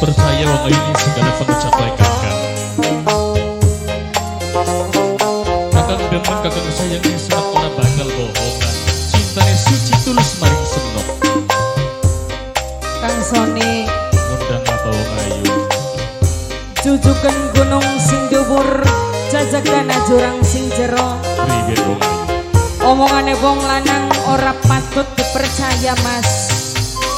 Dipercaya wong ayu ini segala pengucapan kakang. Kakang demen, kakang sayang ning senok ora bakal bohongan. Cintane suci tulus maring senok. Kang Sony ngundang apa wong ayu. Jujuken gunung sing dhuwur, jajagan jurang sing jero. Priwe wong ayu? Omongane wong lanang ora patut dipercaya, Mas.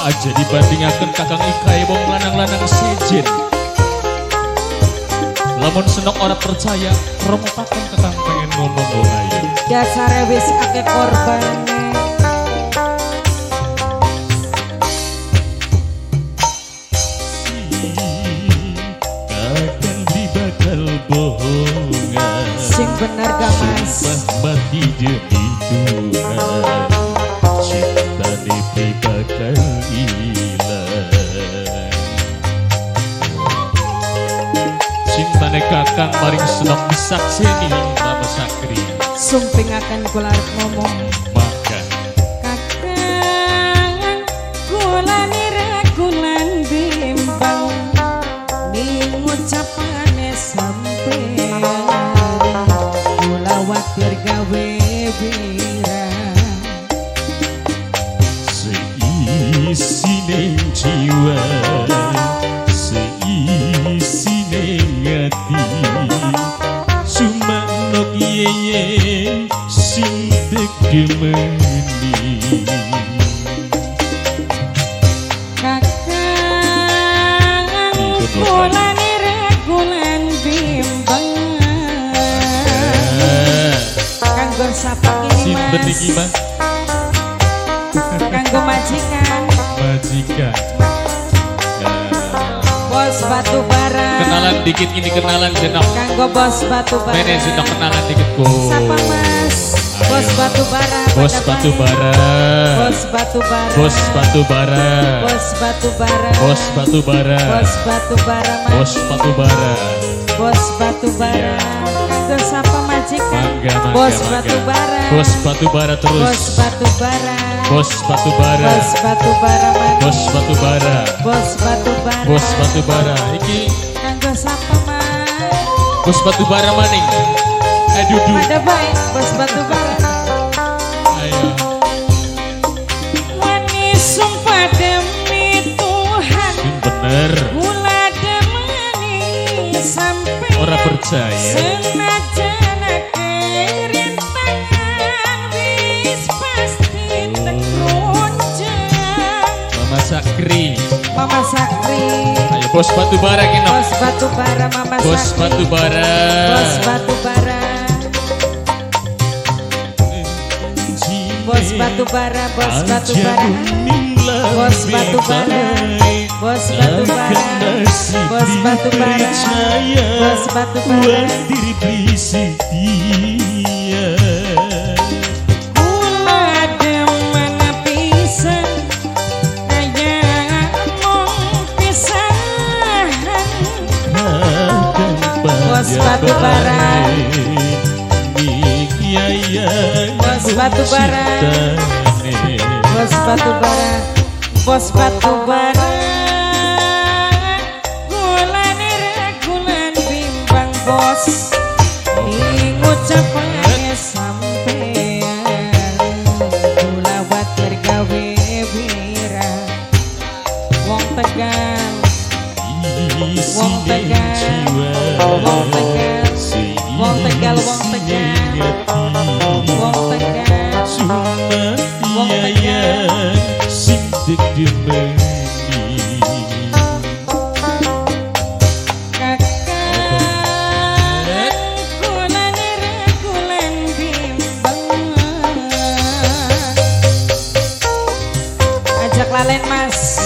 Aja dibandingaken kakang ikae wong lanang-lanang sejen. Lamun senok ora percaya, romo takon kakang pengen ngomong wong ayu. Dasare wis akeh korbane. Kakang di bakal bohongan. Sing bener gak, Mas? Sumpah mati demi Tuhan, cintane beli bakal ilang. Cintane kakang maring senok disakseni Mama Sakri. Sumping akan kula arep ngomong. Maka kakang kula niragu lan bimbang ning ucapane sampeyan, kula watir gawe wirang. Seisine jiwa, seisine ati, cuma nok yeye sing tegemeni. Kakang kula niragu lan bimbang. Kanggo sapa iki, Mas? Sinten iki, Mas? Kanggo majikan. Majikan. Bos batu bara. Kenalan dikit ini, kenalan jenok. Kanggo bos batu bara. Mene jenok kenalan dikit go. Sapa, Mas? Ayo. Bos batu bara. Bos batu bara. Bos batu bara. Bos batu bara. Bos batu bara. Bos batu bara. Bos batu bara. Bos batu bara. Bos batu bara. Kanggo sapa majikan? Mangga, mangga, bos mangga. Batu bara. Bos batu bara terus. Bos batu bara. Bos batu bara. Bos batu bara maning. Bos batu bara. Bos batu bara. Bos batu bara. Iki kanggo sapa, Mas? Bos batu bara maning. Dudu. Pada baik bos batu bara. Ayo. Wani sumpah demi Tuhan. Sing bener. Kula demeni sampe ora percaya. Senajan akeh rintangan wis pasti tekrunjang. Mama Sakri. Mama Sakri. Ayo bos batu bara kene. Bos batu bara Mama Sakri. Bos batu bara. Bos batu bara. Bos batu bara, bos batu bara. Bos batu bara. Bos batu bara. Bos batu bara. Bos batu bara. Kula demen pisan kaya mung pisahan. Bos batu bara. Bos batu bara. Bos batu bara. Bos batu bara. Kula niragulan bimbang bos ing ucapane sampean, kula watir gawe wirang. Wong Tegal, wong Tegal, wong Tegal, wong Tegal, wong Tegal, wong Tegal, wong Tegal. Sing demeni. Kakang kula niragulan bimbang. Ajak lalen, Mas.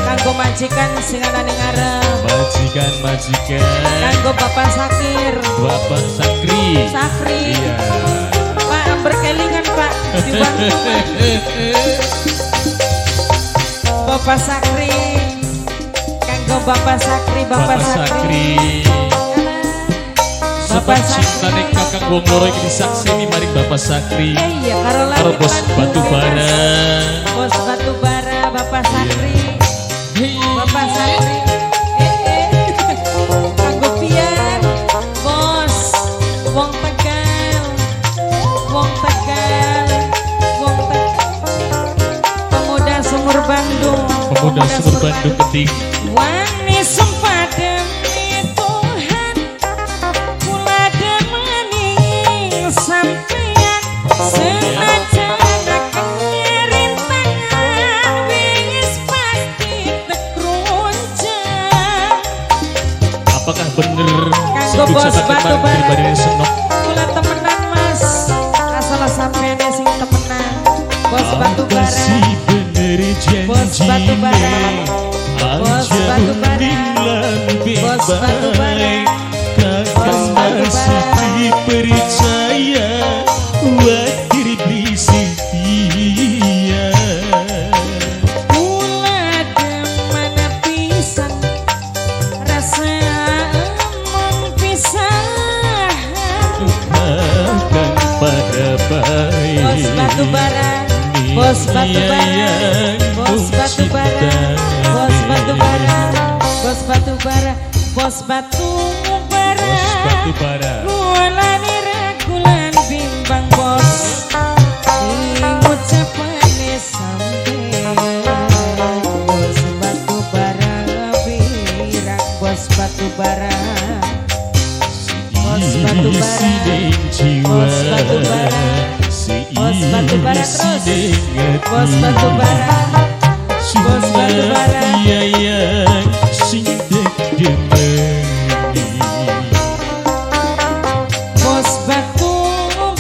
Kanggo majikan sing ana ning ngarep. Majikan, majikan. Kanggo Bapak Sakir. Bapak Sakri. Sakri. Iya. Pak amber kelingan, Pak. Dibantu, Pak. Bapak Sakri. Kanggo Bapak Sakri, Bapak, Bapak Sakri. Bapak Sebab cintane Sakri. kakang wong loro iki disakseni maring Bapak Sakri. Iya, karo Karo bos batu bara. Bos batu bara, Bapak Sakri. Iya. Bapak Sakri. Sumur Bandung Keting. Wani sumpah demi Tuhan, kula demeni sampeyan senajan rintangan wis pasti tekruncang. Apakah bener Kanggo bos batu bara senok? Kula temenan Mas, asal sampeyan sing temenan. Bos batu bara, bos batu bara, bos batu bara, bos batu bara, bos batu bara. Percaya wakir beli setia. Kula demen pisan rasa emong pisahan. Akan pada baik. Bos batu bara, bos batu bara, bos batu bara, bos batu bara, bos batu bara, bos batu bara, bos batu bara. Kula niragulan bimbang bos, ngucapane sampeyan. Bos batu bara pirang, bos batu bara, bos batu bara, bos batu bara, bos batu bara terus, bos batu bara, bos batu bara. Bos batu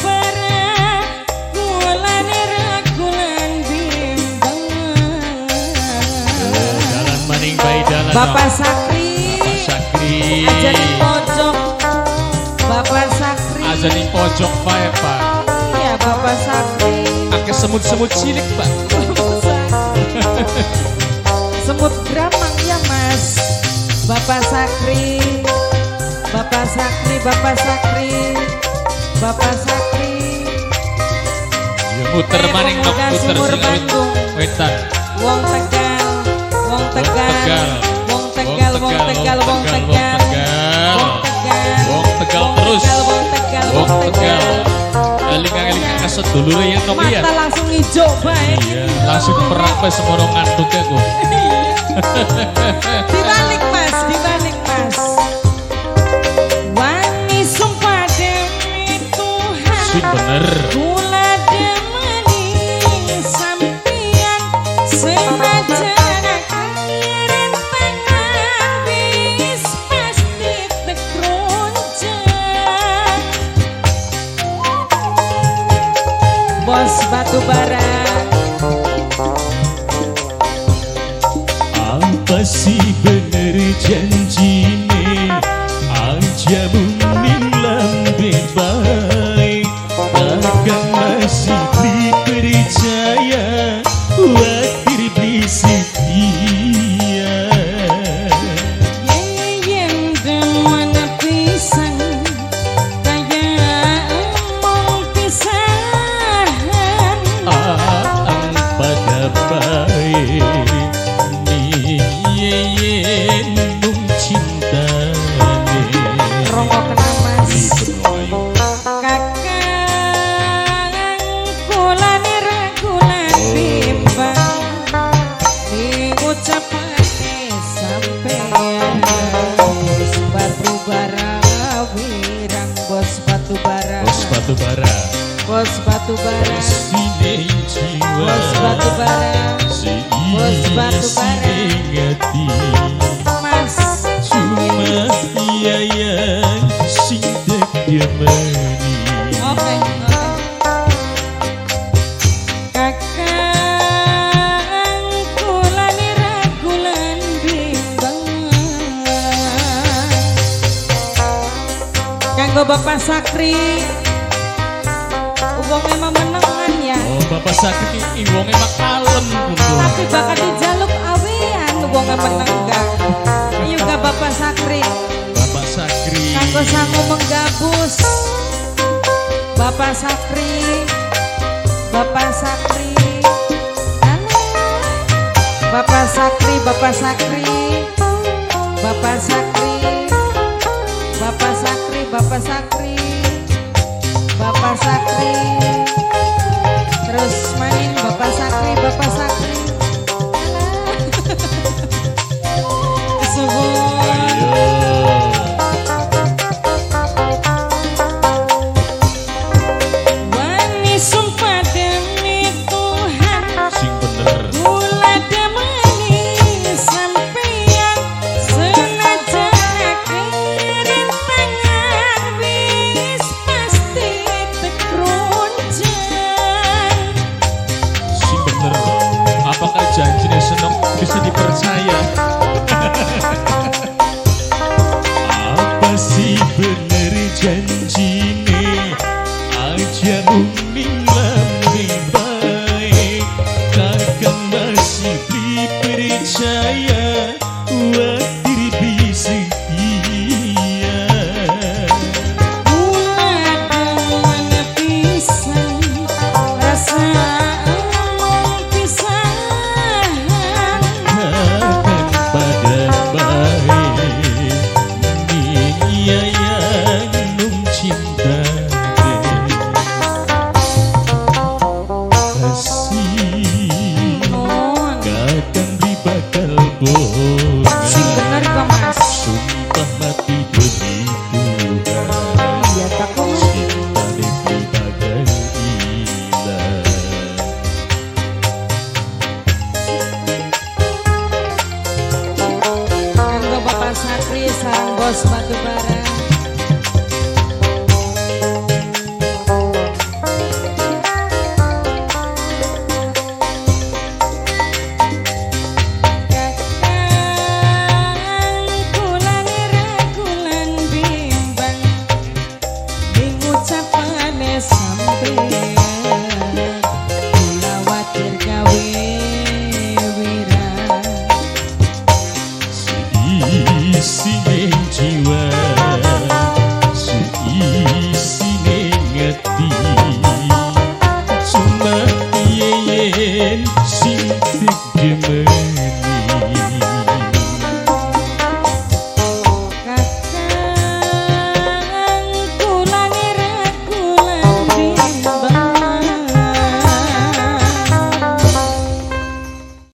bara, kula niragulan bimbang. Dalan maning bae dalan. Bapak Sakri, Bapak Sakri, aja ning pojok. Bapak Sakri, aja ning pojok bae Pak. Iya Bapak Sakri. Akeh semut-semut cilik Pak. Semut gramang ya Mas. Bapak Sakri, Bapak Sakri, Bapak Sakri, Bapak Sakri. Ya muter maning nok muter Sumur Bandung. Wetan. Wong Tegal, wong Tegal, wong Tegal, wong Tegal, wong Tegal, wong Tegal, wong Tegal terus, wong Tegal, wong Tegal. Eling-eling kasedulure ya nok ya. Mata langsung ijo bae. Iya, langsung perang bae semono ngantuk aku. Dibalik Mas, dibalik Mas. Wani sumpah demi Tuhan, sing bener. Kula demeni sampeyan senajan rintangan wis pasti tekruncang. Bos batu bara. Apa sih bener janjine aja bumi lambe baik, takkan masih dipercaya wakir beli setia. Yen demen pisan kaya emong pisahan. Ang pada baik yen mung cintane. Rongo kena Mas. Kakang kula niragulan bimbang ngucapane sampeyan. Bos batu bara wirang, bos batu bara, bos batu bara, bos batu bara, sine jiwa, bos batu bara, bos batu bara. Mas cuma iya yang sing demeni. Oke, oke. Kakang kula niragulan bimbang. Kanggo Bapak Sakri, wong emang menengan ya. Oh Bapak Sakri wong emang kalem. Tapi bakal dijaluk awean wong meneng gak. Ayo gak Bapak Sakri. Bapak Sakri. Kanggo sangu menggabus. Bapak Sakri, Bapak Sakri. Alah. Bapak Sakri, Bapak Sakri, Bapak Sakri, Bapak Sakri, Bapak Sakri, Bapak Sakri. Terus main Bapak Sakri, Bapak Sakri. Alah. janjine, aja mung